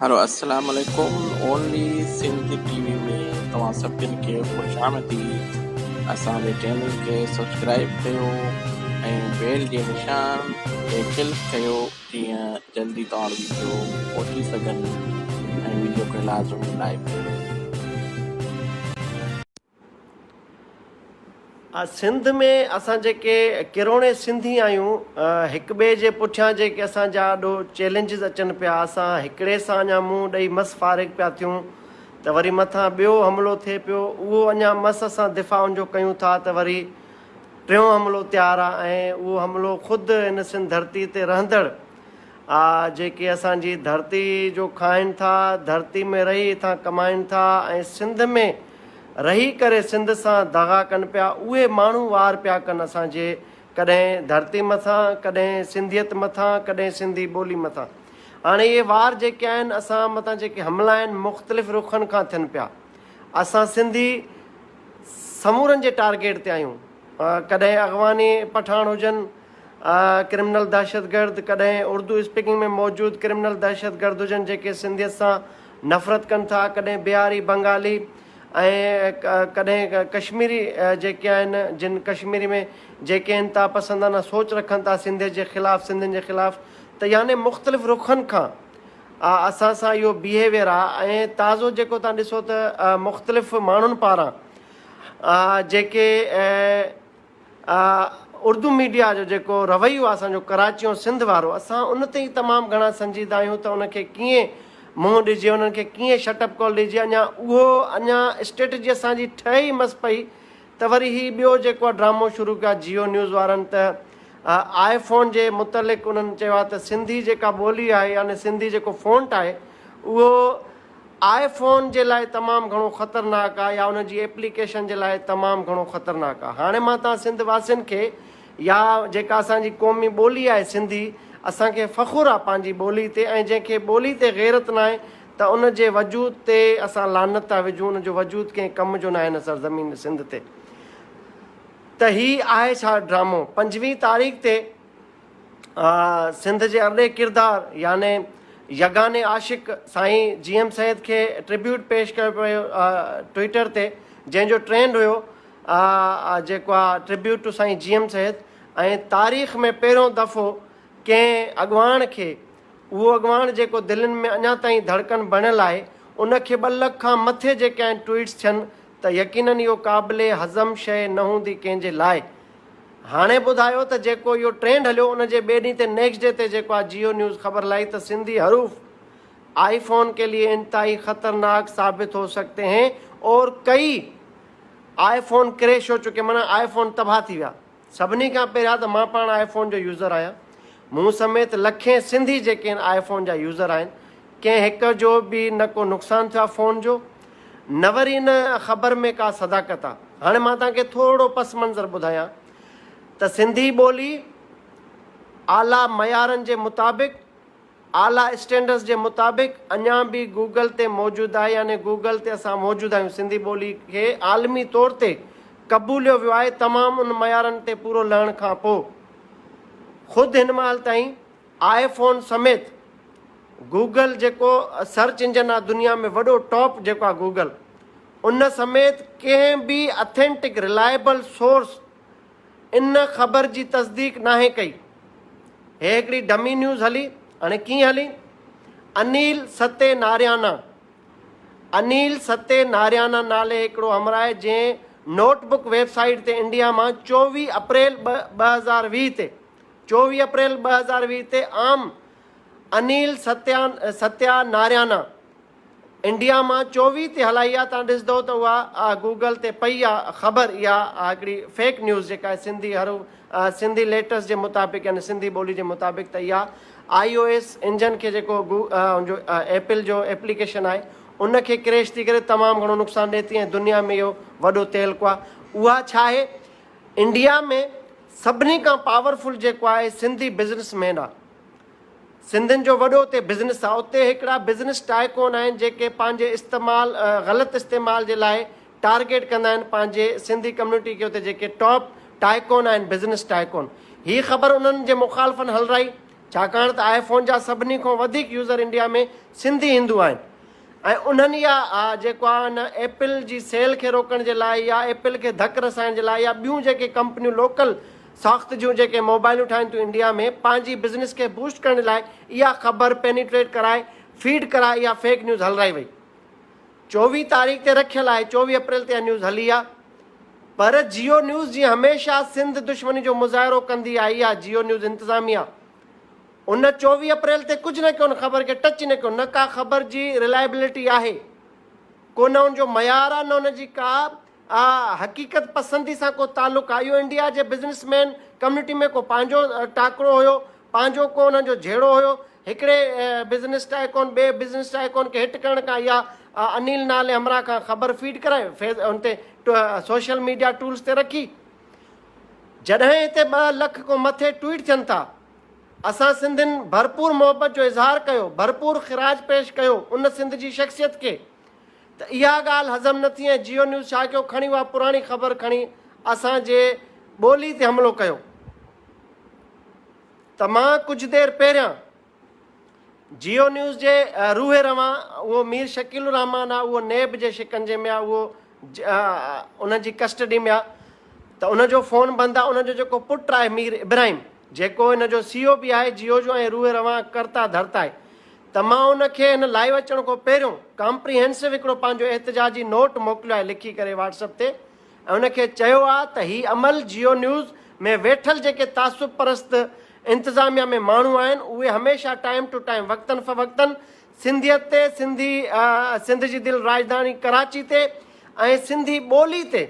هلو السلام عليڪم اونلي سنڌ ٽي وي ۾ توهان سڀن کي خوش آمديد اسان جي چينل کي سبسڪرائب ڪيو ۽ بيل جي نشان تي ڪلڪ ڪيو جيئن جلدي توهان وڊيو پهچي سگهن ۽ وڊيو کي لازمي لائڪ ڪيو. سنڌ ۾ اسان جيڪي ڪروڙين سنڌي آهيون هڪ ٻئي جي پٺيان جيڪي اسان جا آڏو چئلينجز اچن پيا اسان هڪڙي سان اڃا منهن ڏئي مس فارغ پيا ٿيون ته وري مٿان ٻيو حملو ٿئي پيو اهو اڃا مس اسان دفاع ان جو ڪيون ٿا ته وري ٽيون حملو تيار آ ۽ اهو حملو خود هن سنڌ ڌرتي تي رهندڙ آ جيڪي اسان جي ڌرتي جو کائن ٿا ڌرتي ۾ رهي هتان ڪمائن ٿا ۽ سنڌ ۾ رهي ڪري سنڌ سان دغا ڪن پيا اهي ماڻهو وار پيا ڪن اسان جي ڪڏهن ڌرتي مٿان ڪڏهن سنڌيت مٿان ڪڏهن سنڌي ٻولي مٿان هاڻي اهي وار جيڪي آهن اسان مٿان جيڪي حملا آهن مختلف رخن کان ٿين پيا اسان سنڌي سمورن جي ٽارگيٽ تي آهيون ڪڏهن اغواني پٺاڻ هجن ڪرمنل دهشتگرد ڪڏهن اردو اسپيڪنگ ۾ موجود ڪرمنل دهشتگرد هجن جيڪي سنڌيت سان نفرت ڪن ٿا ڪڏهن بهاري بنگالي ۽ ڪڏهن ڪشميري جيڪي آهن جن ڪشميري ۾ جيڪي انتها پسندانه سوچ رکن ٿا سنڌيت جي خلاف سنڌين جي خلاف ته يعني مختلف رخن کان اسان سان اهو بيهيويئر آهي ۽ تازو جيڪو تان ڏسو ته مختلف ماڻهن پاران جيڪي اردو ميڊيا جو جيڪو رويو آهي اسان جو ڪراچي ۽ سنڌ وارو اسان ان تي ئي تمام گهڻا سنجيده آهيون ته ان کي ڪيئن منهن ڏجي انهن کي ڪيئن شٽ اپ ڪال ڏجي اڃا اهو اڃا اسٽريٽجي اسان جي ٺهي ئي مس پئي ته وري هي ٻيو جيڪو آهي ڊرامو شروع ڪيو آهي جيو نيوز وارن ته آء فون جي متعلق انهن چيو آهي ته سنڌي جيڪا ٻولي آهي يعني سنڌي جيڪو فونٽ آهي اهو آء فون جي لاء تمام گهڻو خطرناڪ آ يا ان جي ايپليڪيشن جي لاء تمام گهڻو خطرناڪ آ هاڻي مان توهان سنڌ واسين کي يا جيڪا اسان جي قومي ٻولي آهي سنڌي اسان کي فخر آ پنهنجي ٻولي تي ۽ جنهن کي ٻولي تي غيرت ناهي ته ان جي وجود تي اسان لعنت ٿا وجهون ان جو وجود ڪنهن ڪم جو ناهي هن سرزمين سنڌ تي ته هي آهي ڇا ڊرامو 25 تاريخ تي سنڌ جي ارڏي ڪردار يعني يگاني عاشق سائين جي ايم سيد کي ٽربيوٽ پيش ڪيو پيو ٽوئيٽر تي جنهن جو ٽرينڊ هيو جيڪو آ ٽربيوٽ ٽو سائين جي ايم سيد ۽ تاريخ ۾ پهريون دفعو ڪنهن اڳواڻ کي اهو اڳواڻ جيڪو دلين ۾ اڃا تائين ڌڙڪن بڻيل آهي ان کي ٻه لک کان مٿي جيڪي آهن ٽوئيٽس ٿين ته يقينن اهو قابل هضم شيء نه هوندي ڪنهن جي لاء هاڻي ٻڌايو ته جيڪو اهو ٽرينڊ هليو ان جي ٻئي ڏينهن تي نيڪسٽ ڊي تي جيڪو آهي جيو نيوز خبر لائي ته سنڌي حروف آئي فون ڪي ليي انتهائي خطرناڪ ثابت هو سڪتي هين اور ڪئي آئي فون ڪريش هو چڪي معنيٰ آئي فون تباهه ٿي ويا سڀني کان پهريان ته مان پاڻ آئي فون جو يوزر آهيان مون سميت لکين سنڌي جيڪي آهن آئي فون جا يوزر آهن ڪنهن هڪ جو به نه ڪو نقصان ٿيو آهي فون جو نه وري ان خبر ۾ ڪا صداقت آهي. هاڻي مان توهان کي ٿورڙو پس منظر ٻڌايان ته سنڌي ٻولي اعليٰ معيارن جي مطابق اعليٰ اسٽينڊرز جي مطابق اڃا به گوگل تي موجود آهي يعني گوگل تي اسان موجود آهيون سنڌي ٻولي کي عالمي طور تي قبوليو ويو آهي تمام ان معيارن تي پورو لهڻ کان پوء خود هن مهل تائين آء فون سميت گوگل جيڪو سرچ انجن آ دنيا ۾ وڏو ٽاپ جيڪو آ گوگل ان سميت ڪنهن به اٿينٽڪ رلائبل سورس ان خبر جي تصديق ناهي ڪئي. هي هڪڙي ڊمي نيوز هلي هاڻي ڪيئن هلي انيل ستي ناريانا انيل ستي ناريانا نالي هڪڙو همراهه جنهن نوٽ بڪ ويب سائيٽ تي انڊيا مان 24 اپريل 2020 تي 24 اپريل 2020 تي عام انيل ستيا ناريانا انڊيا مان 24 تي هلائي آ تان ڏسندو ته اها گوگل تي پئي آ خبر اها هڪڙي فيڪ نيوز جيڪا آهي سنڌي حروف سنڌي ليٽرز جي مطابق يعني سنڌي ٻولي جي مطابق ته اها آئي او ايس انجن کي جيڪو ان جو ايپل جو ايپليڪيشن آهي ان کي ڪريش ٿي ڪري تمام گهڻو نقصان ڏي ٿي ۽ دنيا ۾ اهو وڏو تهلڪو آ اها ڇا آهي انڊيا ۾ سڀني کان پاورفل جيڪو آهي سنڌي بزنس مين آ سنڌين جو وڏو اتي بزنس آ اتي هڪڙا بزنس ٽائيڪون آهن جيڪي پنهنجي استعمال غلط استعمال جي لاء ٽارگيٽ ڪندا آهن پنهنجي سنڌي ڪميونٽي کي اتي جيڪي ٽاپ ٽائيڪون آهن بزنس ٽائيڪون هي خبر انهن جي مخالفن هلرائي. ڇاڪاڻ ته آء فون جا سڀني کان وڌيڪ يوزر انڊيا ۾ سنڌي هندو آهن ۽ انهن اها جيڪو آهي ان ايپل جي سيل کي روڪڻ جي لاء يا ايپل کي ڌڪ رسائڻ جي لاء يا ٻيون جيڪي ڪمپنيون لوڪل ساخت جون جيڪي موبائلون ٺاهين ٿيون انڊيا ۾ پنهنجي بزنس کي بوسٽ ڪرڻ جي لاء اها خبر پينيٽريٽ ڪرائي فيڊ ڪرائي اها فيڪ نيوز هلرائي وئي. 24 تاريخ تي رکيل آهي 24 اپريل تي اها نيوز هلي آهي پر جيو نيوز جيئن هميشه سنڌ دشمني جو مظاهرو ڪندي آئي آهي جيو نيوز انتظاميا ان 24 اپريل تي ڪجهه نه ڪيو ان خبر کي ٽچ نه ڪيو نه ڪا خبر جي رلائبلٽي آهي ڪو نه ان جو معيار آهي نه ان جي ڪا حقيقت پسندي سان ڪو تعلق آهي اهو انڊيا جي بزنس مين ڪميونٽي ۾ ڪو پنهنجو ٽاڪرو هيو پنهنجو ڪو انهن جو جهيڙو هيو هڪڙي بزنس ٽائيڪون ٻئي بزنس ٽائيڪون کي هٽ ڪرڻ کان اها انيل نالي همراهه کان خبر فيڊ ڪرائي فيس ان تي سوشل ميڊيا ٽولز تي رکي جڏهن هتي 2 لک کان مٿي ٽوئيٽ ٿين ٿا اسان سنڌين ڀرپور محبت جو اظهار ڪيو ڀرپور خراج پيش ڪيو ان سنڌ جي شخصيت کي ته اها ڳالهه هضم نه ٿي ۽ جيو نيوز ڇا ڪيو کڻي اها پراڻي خبر کڻي اسان جي ٻولي تي حملو ڪيو ته مان ڪجهه دير پهريان جيو نيوز جي روح روان اهو مير شڪيل الرحمان آ اهو نيب جي شڪنجي ۾ آ اهو ان جي ڪسٽڊي ۾ آ ته ان جو فون بند آ ان جو جيڪو پٽ آهي مير ابراهيم جيڪو ان جو سي او به آهي جيو جو ۽ روح روان ڪرتا ڌرتا آهي ته مان ان کي هن لائيو اچڻ کان پهريون ڪامپريهنسو هڪڙو پنهنجو احتجاجي نوٽ موڪليو آهي لکي ڪري واٽس اپ تي ۽ ان کي چيو آهي ته هي عمل جيو نيوز ۾ ويٺل جيڪي تعصب پرست انتظاميا ۾ ماڻهو آهن اهي هميشه ٽائيم ٽو ٽائيم وقتن فوقتن سنڌيت تي سنڌي سنڌ جي دل راڄڌاني ڪراچي تي ۽ سنڌي ٻولي تي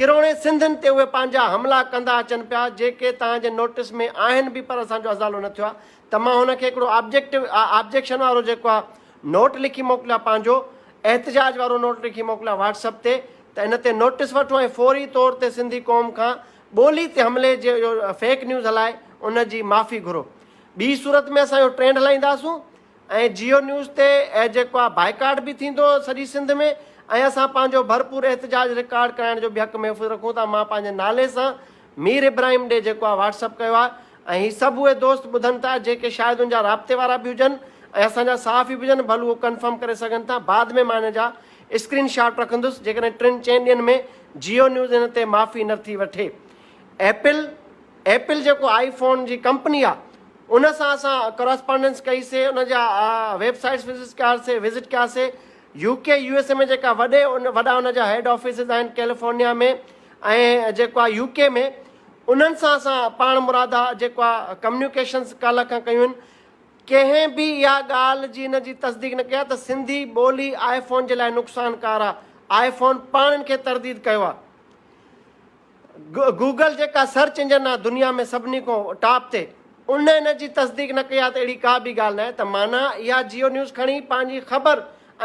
ڪروڙين سنڌين تي اهي پنهنجا حملا ڪندا اچن پيا جيڪي توهان جي نوٽس ۾ آهن به پر اسان جو ازالو نه ٿيو آهي ته مان هن کي هڪڙو آبجيڪٽو آبجيڪشن وارو جيڪو آهي نوٽ لکي موڪليو آهي پنهنجو احتجاج وارو نوٽ لکي موڪليو آهي واٽس اپ تي ته ان تي نوٽس وٺو ۽ فوري طور تي سنڌي قوم کان ٻولي تي حملي جي اهو فيڪ نيوز هلائي ان جي معافي گهرو ٻي صورت ۾ اسان اهو ٽرينڊ هلائينداسون ۽ جيو نيوز تي جيڪو آهي بائيڪاٽ به ٿيندو سڄي سنڌ ۾ ۽ اسان پنهنجو ڀرپور احتجاج رڪارڊ ڪرائڻ جو به حق محفوظ رکون ٿا مان پنهنجي نالي سان مير ابراهيم ڏي جيڪو آهي واٽس اپ ڪيو آهي ۽ هي سڀ اهي دوست ٻڌن ٿا جيڪي شايد ان جا رابطي وارا به هجن ۽ اسان جا صحافي به هجن ڀل اهو ڪنفرم ڪري سگهن ٿا بعد ۾ مان ان جا اسڪرين شاٽ رکندس جيڪڏهن ٽن چئن ڏينهن ۾ جيو نيوز ان تي معافي نه ٿي وٺي ايپل ايپل جيڪو آئي فون جي ڪمپني آهي ان سان اسان ڪراسپانڊنس ڪئي سي ان جا ويب سائيٽس وزٽ ڪيا سي وزٽ ڪيا سي يو ڪي يو ايس اي ۾ جيڪا وڏي ان وڏا ان جا هيڊ آفيسز آهن ڪيليفورنيا ۾ ۽ جيڪو آهي يو ڪي ۾ انهن سان اسان پاڻ مرادا جيڪو آهي ڪميونيڪيشنس ڪالهه کان ڪيون آهن ڪنهن به اها ڳالهه جي ان جي تصديق نه ڪئي آهي ته سنڌي ٻولي آئي فون جي لاء نقصانڪار آهي آئي فون پاڻ ان کي ترديد ڪيو آهي گوگل جيڪا سرچ انجن آهي دنيا ۾ سڀني کان ٽاپ تي ان ان جي تصديق نه ڪئي آهي ته اهڙي ڪا به ڳالهه ناهي ته معنيٰ اها جيو نيوز کڻي پنهنجي خبر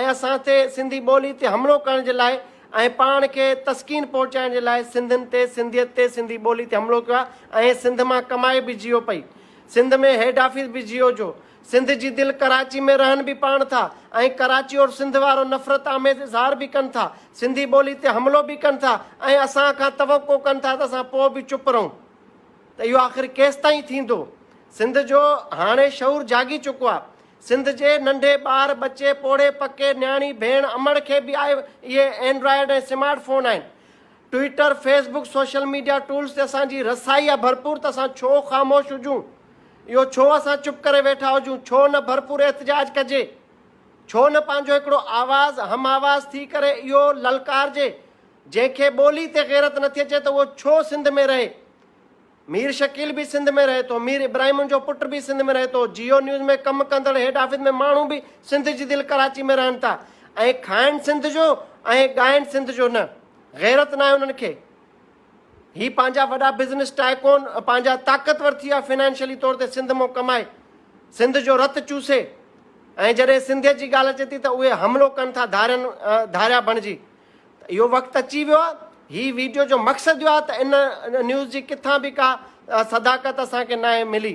۽ اسان تي سنڌي ٻولي تي حملو ڪرڻ جي لاء ۽ پاڻ کي تسڪين پهچائڻ جي لاء سنڌين تي سنڌيت تي سنڌي ٻولي تي حملو ڪيو آهي ۽ سنڌ مان ڪمائي به جيو پئي سنڌ ۾ هيڊ آفيس به جيو جو سنڌ جي دل ڪراچي ۾ رهن به پاڻ ٿا ۽ ڪراچي اور سنڌ وارو نفرت آميز اظهار به ڪن ٿا، سنڌي ٻولي تي حملو به ڪن ٿا ۽ اسان کان توقع ڪن ٿا ته اسان پوء به چپ رهون ته اهو آخر ڪيستائين ٿيندو؟ سنڌ جو هاڻي شعور جاڳي چڪو آهي. سنڌ جي ننڍي ٻار، ٻچي، پوڙهي، پڪي، نياڻي، ڀيڻ، امڙ کي به آء اهي اينڊرائيڊ ۽ سمارٽ فون آهن. Twitter, Facebook, social media tools تي اسان جي رسائي آهي ڀرپور ته اسان ڇو خاموش هجون؟ اهو ڇو اسان چپ ڪري ويٺا هجون؟ ڇو نه ڀرپور احتجاج ڪجي؟ ڇو نه پنهنجو هڪڙو آواز، هم آواز ٿي ڪري اهو للڪارجي؟ جنهن کي ٻولي تي غيرت نٿي اچي ته اهو ڇو سنڌ ۾ رهي؟ مير شڪيل به سنڌ ۾ رهي ٿو، مير ابراهيم جو پٽ به سنڌ ۾ رهي ٿو، جيو نيوز ۾ ڪم ڪندڙ هيڊ آفيس ۾ ماڻهو به سنڌ جي دل ڪراچي ۾ رهن ٿا ۽ کائن سنڌ جو ۽ ڳائن سنڌ جو نه. غيرت ناهي انهن کي. هي پنهنجا وڏا بزنس ٽائيڪون پنهنجا طاقتور ٿي ويا فنانشلي طور تي سنڌ مون ڪمائي سنڌ جو رت چوسي ۽ جڏهن سنڌيت جي ڳالهه اچي ٿي ته اهي حملو ڪن ٿا ڌارين ڌاريا بڻجي ته اهو وقت اچي ويو آهي هي ويڊيو جو مقصد اهو آهي ته ان نيوز جي ڪٿان به ڪا صداقت اسان کي ناهي ملي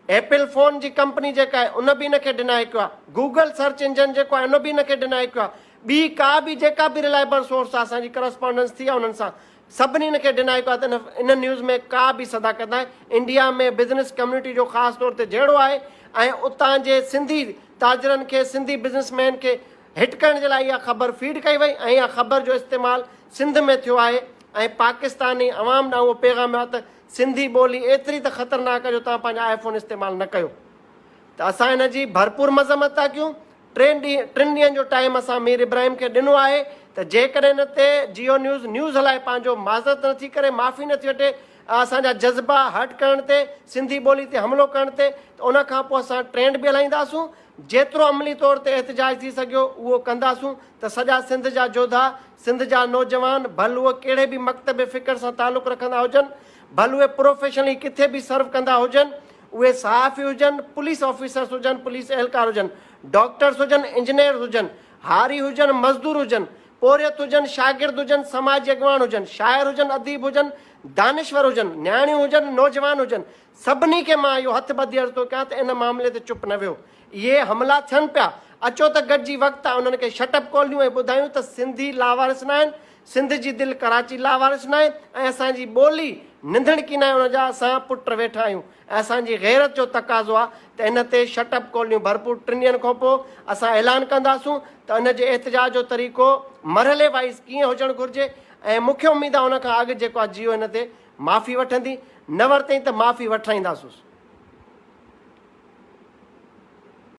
ايپل فون جي ڪمپني جيڪا آهي ان به ان کي ڊنائي ڪيو آهي گوگل سرچ انجن جيڪو آهي ان به ان کي ڊنائي ڪيو آهي ٻي ڪا به جيڪا به رلائبل سورس آهي اسان جي ڪرسپانڊنس ٿي آهي انهن سان سڀني ان کي ڊنائي ڪيو آهي ته ان نيوز ۾ ڪا به صداقت ناهي. انڊيا ۾ بزنس ڪميونٽي جو خاص طور تي جهيڙو آهي ۽ اتان جي سنڌي تاجرن کي سنڌي بزنس مين کي هٽ ڪرڻ جي لاء اها خبر فيڊ ڪئي وئي ۽ اها خبر جو استعمال سنڌ ۾ ٿيو آهي ۽ پاڪستاني عوام ڏانهن اهو پيغام ويو آهي ته سنڌي ٻولي ايتري ته خطرناڪ آهي جو توهان پنهنجا آء فون استعمال نه ڪيو ته اسان ان جي ڀرپور مذمت ٿا ڪيون. ٽين ڏينهن ٽن ڏينهن جو ٽائيم اسان مير ابراهيم کي ڏنو آهي ته جيڪڏهن ان تي جيو نيوز نيوز هلائي پنهنجو معذرت نٿي ڪري معافي نٿي وٺي اسان جا جذبا هرٽ ڪرڻ تي سنڌي ٻولي تي حملو ڪرڻ تي ته ان کان پوء اسان ٽرينڊ به هلائينداسون جيترو عملي طور تي احتجاج ٿي سگهيو اهو ڪنداسون ته سڄا سنڌ جا جوڌا سنڌ جا نوجوان ڀل اهي ڪهڙي به مڪتب فڪر سان تعلق رکندا هجن ڀل اهي پروفيشنلي ڪٿي به سرو ڪندا هجن اهي صحافي هجن، پوليس آفيسرس هجن، پوليس اهلڪار هجن، ڊاڪٽرس هجن، انجنيئرز هجن، هاري هجن، مزدور هجن، پورهيت هجن، شاگرد هجن، سماجي اڳواڻ هجن، شاعر هجن، اديب هجن، دانشور هجن، نياڻيون هجن، نوجوان هجن، سڀني کي مان اهو هٿ ٻڌي عرض ٿو ڪيان ته ان معاملي تي چپ نه ويهو. اهي حملا ٿين پيا، اچو ته گڏجي وقت آ انهن کي شٽ اپ ڪال ڏيون ۽ ٻڌايون ته سنڌي لاوارث ناهن، سنڌ جي دل ڪراچي لاوارث ناهي ۽ اسان جي ٻولي ننڌڻڪي ناهي ان جا اسان پٽ ويٺا آهيون ۽ اسان جي غيرت جو تقاضو آ ته ان تي شٽ اپ ڪال ڏيون ڀرپور ٽن ڏينهن کان پوء اسان اعلان ڪنداسون ته ان جي احتجاج جو طريقو مرحلي وائيز ڪيئن هجڻ گهرجي ۽ مون کي اميد آ ان کان اڳ جيڪو آ جيو ان تي معافي وٺندي نه ورتئين ته معافي وٺرائينداسونس.